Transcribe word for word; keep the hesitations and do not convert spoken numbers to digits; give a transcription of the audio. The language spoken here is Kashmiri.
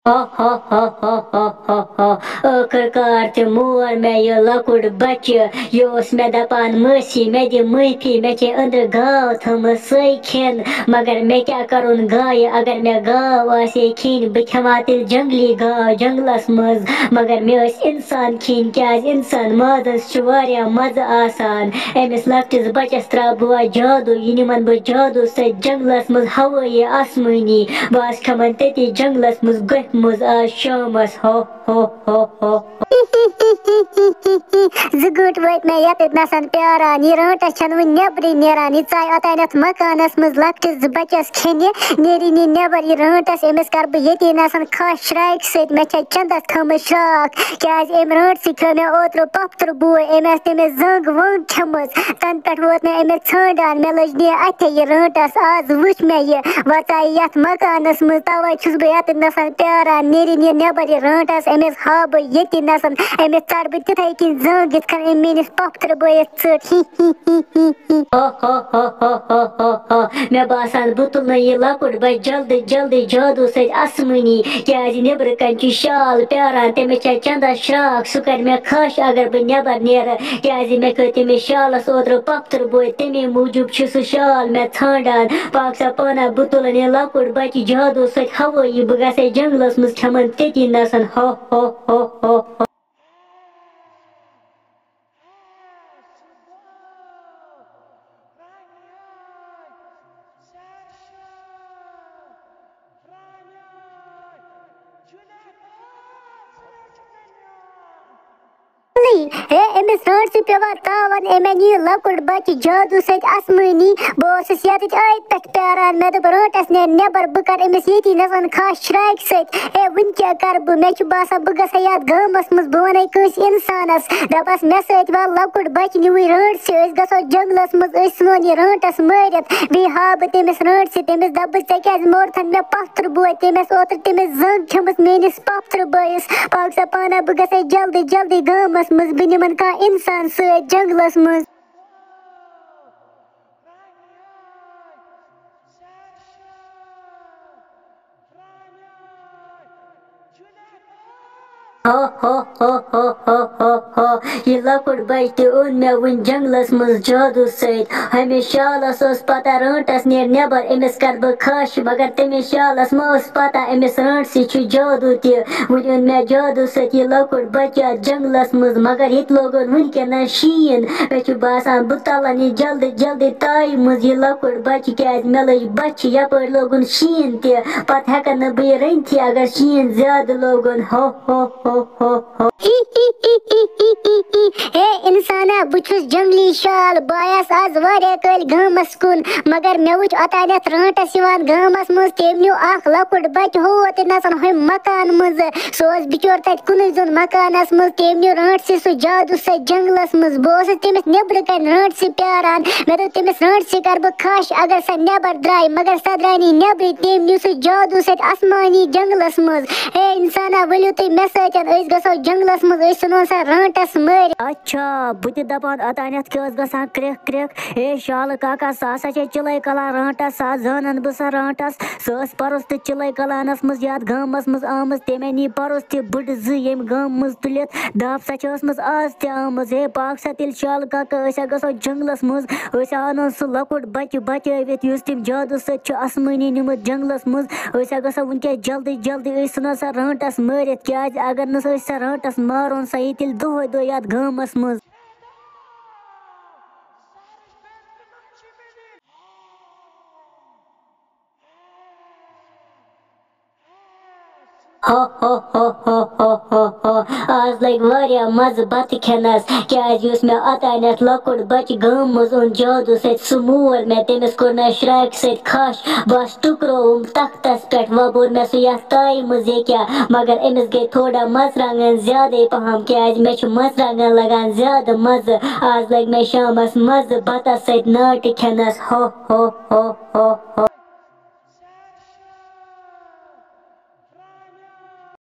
ہا ہا ہا ہا ہا ہا ہا۔ ٲخٕر کار تہِ مور مےٚ یہِ لۄکُٹ بچہِ۔ یہِ اوس مےٚ دپان، "مٲسی، مےٚ دِ معٲفی، مےٚ چھے أنٛدرٕ گاو تھٲومٕژ، سۄے کھٮ۪ن۔" مگر مےٚ کیٛاہ کرُن گایہِ؟ اگر مےٚ گاو آسہِ ہے کھیٚنۍ، بہٕ کھٮ۪مہٕ ہا تیٚلہِ جنگلی گاو جنگلس منٛز۔ مگر مےٚ ٲسۍ انسان کھیٚنۍ، کیٛازِ انسان مازس چھُ واریاہ مزٕ آسان۔ أمِس لۄکٹِس بچس ترٛاوٕ بہٕ وۄنۍ جادوٗ، یہِ نِمن بہٕ جادوٗ سۭتۍ جنگلس منٛز ہوٲیی آسمٲنی۔ بہٕ آسہٕ کھٮ۪وان تٔتی جنگلس منٛز گۄپھِ منٛز آز شامس۔ ہو ہو ہو ہو۔ زٕ گٲنٛٹہٕ وٲتۍ مےٚ ییٚتٮ۪تھ نَسَن پیاران۔ یہِ رٲنٛٹَس چھَنہٕ وٕنہِ نٮ۪برٕے نیران۔ یہِ ژاے اوٚتانٮ۪تھ مکانَس منٛز لۄکٹِس بَچَس کھیٚنہِ، نیرِ نہٕ نٮ۪بَر یہِ رٲنٛٹَس۔ أمِس کَرٕ بہٕ ییٚتی نَسَن خاص شرٛاکہِ سۭتۍ۔ مےٚ چھےٚ چَندَس تھٲومٕژ شرٛاکھ، کیٛازِ أمۍ رٲنٛٹسٕے کھیوٚو مےٚ اوترٕ پۄپھتٕر بوے۔ أمۍ ٲس تٔمِس زنٛگ ونٛگ کھٮ۪مٕژ۔ تَنہٕ پٮ۪ٹھ ووت مےٚ أمِس ژھانٛڈان۔ مےٚ لٔج نہِ اَتھے یہِ رٲنٛٹَس۔ آز وٕچھ مےٚ یہِ وۄژاے یَتھ مکانَس منٛز، تَوَے چھُس بہٕ یَتٮ۪تھ نَسَن پیاران۔ نیرِ نہِ نٮ۪بَر یہِ رٲنٛٹَس، أمِس ہاوٕ بہٕ ییٚتی نَسَن۔ أمِس ژَٹہٕ بہٕ تِتھَے کٔنۍ زنٛگ، یِتھ کٔنۍ أمۍ میٛٲنِس پۄپھتٕر بٲیِس ژٔٹ۔ ہی ہی ہی ہی ہی۔ ہا ہا ہا ہا ہا ہا ہا۔ مےٚ باسان، بہٕ تُلہٕ نہٕ یہِ لۄکُٹ بچہٕ جلدی جلدی جادوٗ سۭتۍ آسمٲنی، کیٛازِ نیٚبرٕ کنہِ چھُ شال پیاران، تٔمِس چھےٚ چندس شراکھ، سُہ کرِ مےٚ خش اگر بہٕ نیٚبر نیرٕ، کیٛازِ مےٚ کھیوٚو تٔمِس شالس اوترٕ پۄپھتٕر بوے، تَمے موٗجوٗب چھُ سُہ شال مےٚ ژھانڈان۔ پاک سا پانہ، بہٕ تُلہٕ نہٕ یہِ لۄکُٹ بچہٕ جادوٗ سۭتۍ ہوٲیی، بہٕ گژھٕ ہے جنگلس منٛز کھٮ۪من تٔتی نسن۔ ہو ہو ہو ہو ہو۔ ہے، أمِس رٲنٛٹسہِ پیوٚوا تاوَن، أمۍ نِیہِ لۄکُٹ بَچہٕ جادوٗ سۭتۍ آسمٲنی۔ بہٕ اوسُس یَتٮ۪تھ ٲدۍ پٮ۪ٹھ پیاران، مےٚ دوٚپ، رٲنٛٹَس نیر نٮ۪بَر، بہٕ کَرٕ أمِس ییٚتی نَسَن خاص شرٛاکہِ سۭتۍ۔ ہے، وٕنہِ کیٛاہ کَرٕ بہٕ؟ مےٚ چھُ باسان، بہٕ گژھٕ ہا یَتھ گامَس منٛز، بہٕ وَنَے کٲنٛسہِ اِنسانَس، دَپَس، مےٚ سۭتۍ وَل لۄکُٹ بَچہٕ نیوٗوٕے رٲنٛٹسہِ، أسۍ گژھو جنٛگلَس منٛز، أسۍ ژھٕنون یہِ رٲنٛٹَس مٲرِتھ، بیٚیہِ ہاوٕ بہٕ تٔمِس رٲنٛٹسہِ، تٔمِس دَپہٕ بہٕ، ژےٚ کیٛازِ موٚرتھَن مےٚ پۄپھتٕر بوے؟ تٔمۍ ٲس اوترٕ تٔمِس زنٛگ کھٔمٕژ میٛٲنِس پۄپھتٕر بٲیِس۔ پاک سا پانہ، بہٕ گژھٕ ہے جلدی جلدی گامَس منٛز، بہٕ نِمَن کانٛہہ اِنسان سۭتۍ جنٛگلَس منٛز۔ ہو ہو ہو ہو ہو ہو ہو۔ یہِ لۄکُٹ بچہٕ تہِ اوٚن مےٚ وُنہِ جنگلس منٛز جادوٗ سۭتۍ۔ ہمہِ شالس ٲس پتہ رٲنٛٹس نیرِ نٮ۪بر، أمِس کرٕ بہٕ خش، مگر تٔمِس شالس ما ٲس پتہ أمِس رٲنٛٹسٕے چھُ جادوٗ تہِ۔ وُنہِ اوٚن مےٚ جادوٗ سۭتۍ یہِ لۄکُٹ بچہٕ یتھ جنگلس منٛز، مگر ییٚتہِ لوگُن وُنکٮ۪نس شیٖن۔ مےٚ چھُ باسان، بہٕ تلن یہِ جلدی جلدی تایہِ منٛز یہِ لۄکُٹ بچہٕ، کیٛازِ مےٚ لٔج بۄچھِ، یپٲرۍ لوگُن شیٖن تہِ۔ پتہٕ ہٮ۪کن نہٕ بہٕ یہِ رٔنتھٕے، اگر شیٖن زیادٕ لوگُن۔ ہو ہو ہو ہو ہو۔ ہے اِنسانا، بہٕ چھُس جنگلی شال، بہٕ آیس آز واریاہ کٲلۍ گامس کُن، مگر مےٚ وُچھ اوتانٮ۪تھ رٲنٛٹس یِوان گامس منٛز، تٔمۍ نیوٗ اکھ لۄکُٹ بچہٕ ہوتہِ نژان ہُمہِ مکان منٛزٕ۔ سُہ اوس بِچور تتہِ کُنُے زوٚن مکانس منٛز، تٔمۍ نیوٗ رٲنٛٹسہِ سُہ جادوٗ سۭتۍ جنگلس منٛز۔ بہٕ اوسُس تٔمِس نیبرٕ کنہِ رٲنٛٹسہِ پیاران۔ مےٚ دوٚپ تٔمِس، رٲنٛٹسہِ کر بہٕ خش، اگر سۄ نیبر درٛاے، مگر سۄ درٛاے نہٕ نیبرٕے۔ تٔمۍ نیوٗ سُہ جادوٗ سۭتۍ آسمٲنی جنگلس منٛز۔ ہے اِنسانا، ؤلِو تُہۍ مےٚ سۭتۍ، أسۍ گژھو جنگلس منٛز، أسۍ ژھٕنون سۄ رٲنٛٹس مٲرِتھ۔ اچھا، بہٕ تہِ دپان اوتانٮ۪تھ کیٛاہ ٲس گژھان کرٛٮ۪کھ کرٛٮ۪کھ۔ ہے شالہٕ کاکا، سُہ ہسا چھے چِلَے کلان رٲنٛٹس، سۄ زانن بہٕ سۄ رٲنٛٹس۔ سۄ ٲس پَرُس تہِ چِلَے کلانَس منٛز یَتھ گامَس منٛز آمٕژ، تَمے نی پَرُس تہِ بٕڈٕ زٕ ییٚمہِ گامہٕ منٛز تُلِتھ۔ دَب سۄ چھِ ٲسمٕژ آز تہِ آمٕژ۔ ہے پاک سا تیٚلہِ شالہٕ کاکا، أسۍ ہا گژھو جنٛگلَس منٛز، أسۍ ہا اَنون سُہ لۄکُٹ بَچہٕ بَچٲوِتھ یُس تٔمۍ جادوٗ سۭتۍ چھُ آسمٲنی نیوٗمُت جنٛگلَس منٛز۔ أسۍ ہا گژھو وٕنکٮ۪س جلدی جلدی، أسۍ ژھٕنو سۄ رٲنٛٹَس مٲرِتھ، کیٛازِ اگر نہٕ أسۍ سۄ رٲنٛٹَس مارون، سۄ یی تیٚلہِ دۄہَے دۄہَے یَتھ گامَس منٛز۔ ہو ہو ہو ہو ہو ہو ہو۔ آز لگہِ واریاہ مزٕ بتہٕ کھٮ۪نس، کیازِ یُس مےٚ اوتانٮ۪تھ لۄکُٹ بچہٕ گامہٕ منٛز اوٚن جادوٗ سۭتۍ، سُہ مور مےٚ، تٔمِس کوٚر مےٚ شراکہِ سۭتۍ خش، بس ٹُکرووُم تختس پٮ۪ٹھ، وۄنۍ بوٚر مےٚ سُہ یتھ تایہِ منٛز ییٚکیاہ، مگر أمِس گٔے تھوڑا مرژٕوانٛگن زیادے پہم، کیازِ مےٚ چھُ مرژٕوانٛگن لگان زیادٕ مزٕ۔ آز لگہِ مےٚ شامس مزٕ بتس سۭتۍ ناٹہِ کھٮ۪نس۔ ہو ہو ہو ہو ہو۔